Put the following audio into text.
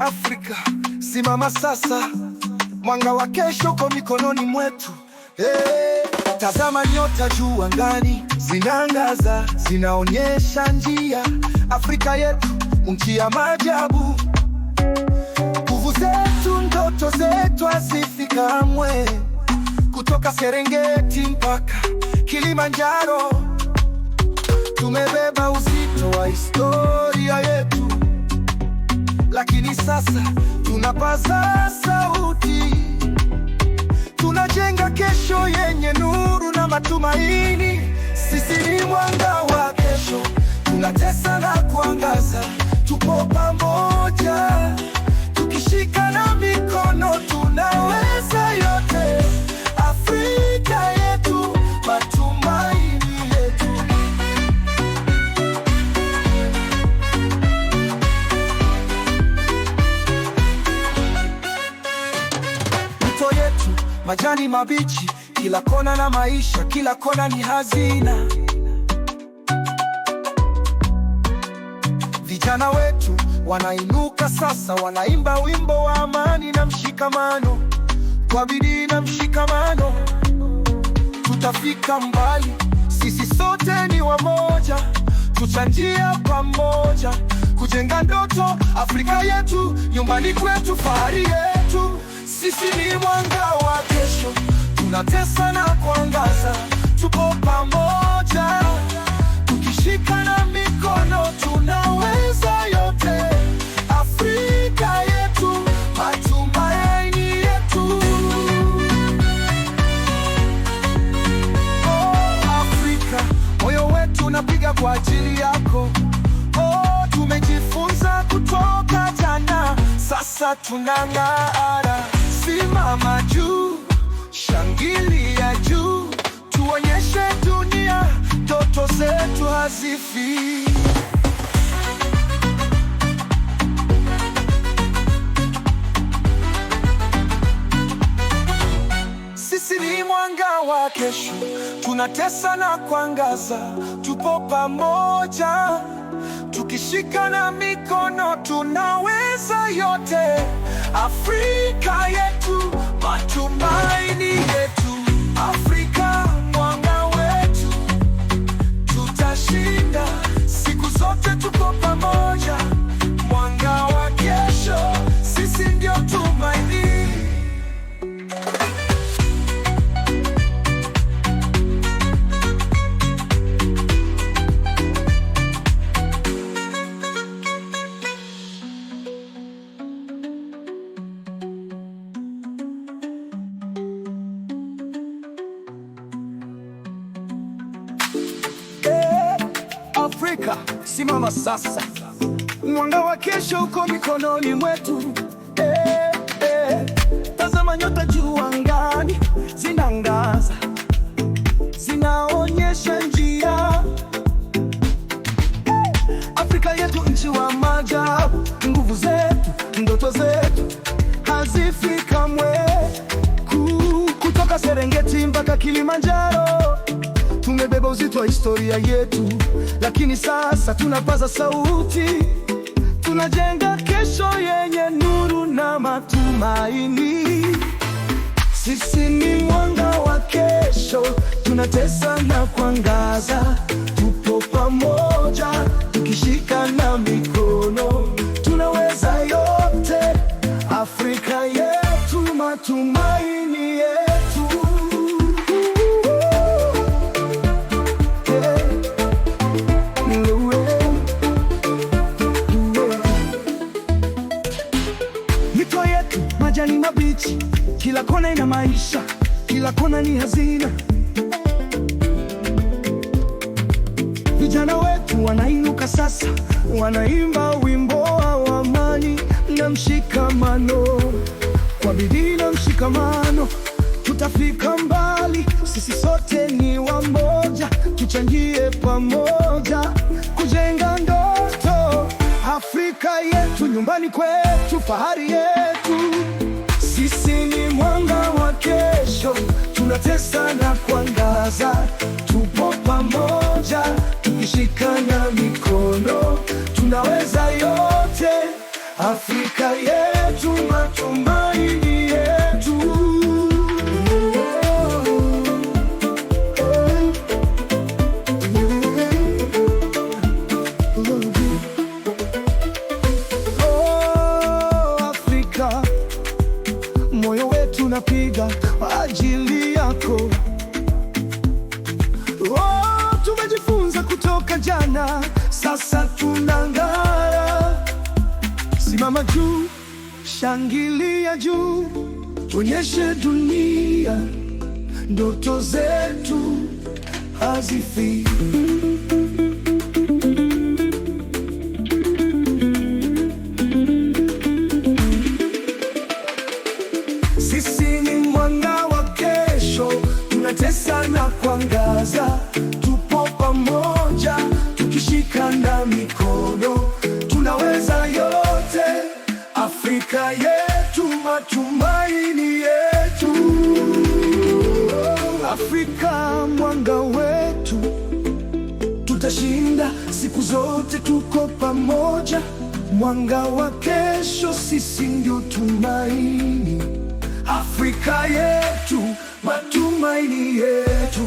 Afrika, simama sasa, mwanga wa kesho uko mikononi mwetu. Hey, tazama nyota juu angani, zinaangaza, zinaonyesha njia. Afrika yetu, nchi ya maajabu. Nguvu zetu, ndoto zetu hazifi kamwe. Kutoka Serengeti mpaka Kilimanjaro, tumebeba uzito wa historia yetu, lakini sasa tunapaza sauti, tunajenga kesho yenye nuru na matumaini. Sisi ni mwanga wa kesho, tunatesa na kuangaza, tupo pamoja, tukishikana mikono tunaweza yote. Afrika yetu, matumaini yetu. Mito yetu, majani mabichi, kila kona na maisha, kila kona ni hazina. Vijana wetu wanainuka sasa, wanaimba wimbo wa amani na mshikamano. Kwa bidii na mshikamano tutafika mbali. Sisi sote ni wamoja, tuchangia pamoja kujenga ndoto. Afrika yetu, nyumbani kwetu, fahari yetu. Sisi ni mwanga wa kesho, tunatesa na kuangaza, tupo pamoja, tukishikana mikono tunaweza yote. Afrika yetu, matumaini yetu. Oh, Afrika, moyo wetu unapiga kwa ajili yako. Oh, tumejifunza kutoka jana, sasa tunang'ara. Simama juu, shangilia juu, tuonyeshe dunia ndoto zetu hazifi. Sisi ni mwanga wa kesho, tunatesa na kuangaza, tupo pamoja, tukishikana mikono tunaweza yote. Afrika yetu, matumaini yetu. Afrika, mwanga wetu, tutashinda siku zote, tuko pamoja. Mwanga wa kesho, sisi ndio tumaini. Eh, Afrika, simama sasa, mwanga wa kesho uko mikononi mwetu. Eh, eh, tazama nyota juu angani, zinaangaza, zinaonyesha njia. Afrika yetu, nchi wa maajabu, nguvu zetu, ndoto zetu hazifi kamwe. Kutoka Serengeti mpaka Kilimanjaro tumebeba uzito wa historia yetu, lakini sasa tunapaza sauti, tunajenga kesho yenye nuru na matumaini. Sisi ni mwanga wa kesho, tunatesa na kuangaza, tupo pamoja, tukishikana mikono, tunaweza yote. Afrika yetu, matumaini yetu. Mito yetu, majani mabichi, kila kona ina maisha, kila kona ni hazina. Vijana wetu wanainuka sasa, wanaimba wimbo wa amani na mshikamano. Kwa bidii na mshikamano tutafika mbali. Sisi sote ni wamoja, tuchangie pamoja kujenga ndoto. Afrika yetu, nyumbani kwetu, fahari yetu. Sisi ni mwanga wa kesho, tunatesa na kuangaza, tupo pamoja, tukishikana mikono, tunaweza yote. Afrika yetu, matumaini yetu. Oh, Afrika, moyo wetu unapiga kwa ajili yako. Oh, tumejifunza kutoka jana, sasa tunang'ara. Simama juu, shangilia juu, tuonyeshe dunia ndoto zetu hazifi. Sisi ni mwanga wa kesho, tunatesa na kuangaza. Tupo pamoja, tukishikana mikono, tunaweza yote. Afrika yetu, matumaini yetu. Afrika, mwanga wetu, tutashinda siku zote, tuko pamoja. Mwanga wa kesho, sisi ndio tumaini. Afrika yetu, matumaini yetu.